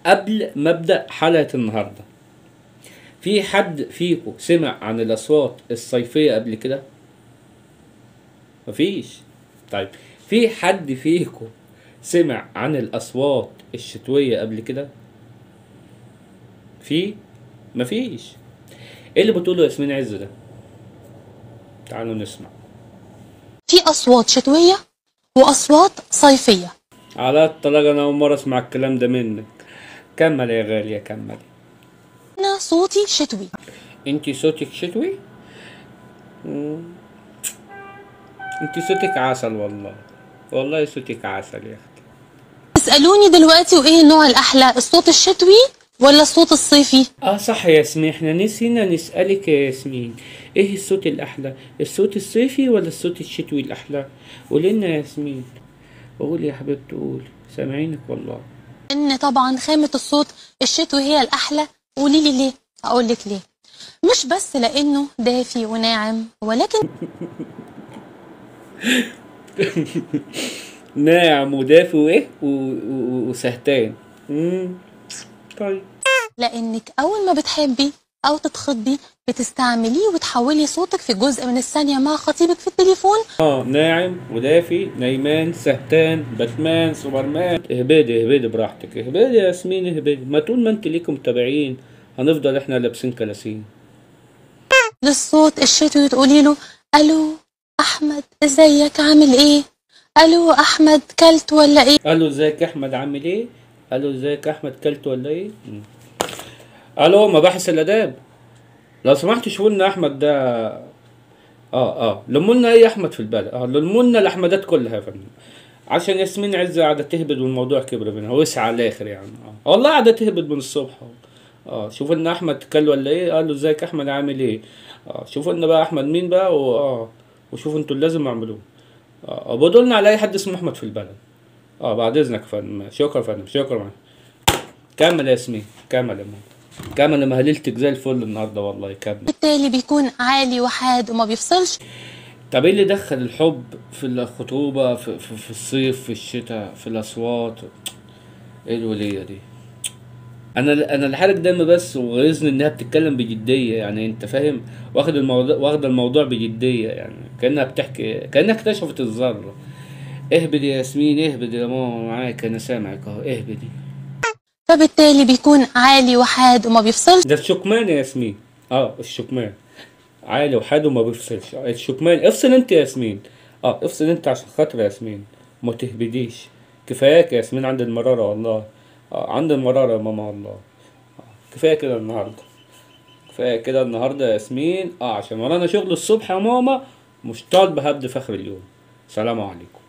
قبل ما ابدا حلقة النهارده، في حد فيكم سمع عن الاصوات الصيفية قبل كده؟ مفيش. طيب في حد فيكم سمع عن الاصوات الشتوية قبل كده؟ في؟ مفيش. ايه اللي بتقوله ياسمين عز ده؟ تعالوا نسمع. في اصوات شتوية واصوات صيفية. على الطلاق انا اول مرة اسمع الكلام ده منك. كمل يا غالية كمل. انا صوتي شتوي. انتي صوتك شتوي؟ انتي صوتك عسل والله، والله صوتك عسل يا اختي. اسالوني دلوقتي وايه النوع الاحلى، الصوت الشتوي ولا الصوت الصيفي؟ اه صح يا ياسمين، احنا نسينا نسألك يا ياسمين، ايه الصوت الاحلى؟ الصوت الصيفي ولا الصوت الشتوي الاحلى؟ قولي لنا يا ياسمين. قولي يا حبيبتي قولي، سامعينك والله. ان طبعا خامة الصوت الشتوي هي الاحلى. قولي لي ليه؟ اقول لك ليه. مش بس لانه دافي وناعم، ولكن ناعم ودافي وايه وسهتان. طيب لانك اول ما بتحبي او تتخضي بتستعمليه وتحولي صوتك في جزء من الثانية مع خطيبك في التليفون. ناعم ودافي، نايمان، سهتان، باتمان، سوبرمان. اهبدي اهبدي براحتك، اهبدي يا ياسمين اهبدي. ما طول ما انت ليكم متابعين هنفضل احنا لابسين كلاسين. للصوت الشتوي تقولي له الو احمد ازيك عامل ايه؟ الو احمد كلت ولا ايه؟ الو ازيك احمد عامل ايه؟ الو ازيك احمد كلت ولا ايه؟ الو مباحث الاداب لو سمحت شوفوا لنا احمد ده. لموا لنا اي احمد في البلد، لموا لنا الاحمدات كلها يا فندم، عشان ياسمين عز قاعدة تهبد والموضوع كبر منها وسع على الاخر يعني. والله قاعدة تهبد من الصبح. شوفوا لنا احمد كل ولا ايه؟ قالوا ازيك احمد عامل ايه؟ شوفوا لنا بقى احمد مين بقى، وشوفوا انتوا اللي لازم اعملوه. بدوا لنا على اي حد اسمه احمد في البلد. بعد اذنك يا فندم، شكرا يا فندم، شكرا معاك. كمل يا ياسمين، كمل يا ماما، كمل. انا هللتك زي الفل النهارده والله، كمل. بالتالي بيكون عالي وحاد وما بيفصلش. طب ايه اللي دخل الحب في الخطوبة، في, في, في الصيف، في الشتاء، في الاصوات؟ ايه الوليه دي؟ انا اللي حرق دم بس وغيظني انها بتتكلم بجدية، يعني انت فاهم، واخد الموضوع، واخده الموضوع بجدية، يعني كانها بتحكي، كانها اكتشفت الذرة. اهبدي يا ياسمين، اهبدي يا ماما، معاك انا سامعك اهو، اهبدي. فبالتالي بيكون عالي وحاد وما بيفصلش. ده الشكمان يا ياسمين. الشكمان عالي وحاد وما بيفصلش. الشكمان افصل انت يا ياسمين. افصل انت عشان خاطر يا ياسمين، ما تهبديش، كفاياك يا ياسمين، عند المرارة والله. عند المرارة يا ماما والله. كفاية كده النهارده، كفاية كده النهارده يا ياسمين. عشان ورانا شغل الصبح يا ماما، مش طالبه هبد فخر اليوم. سلام عليكم.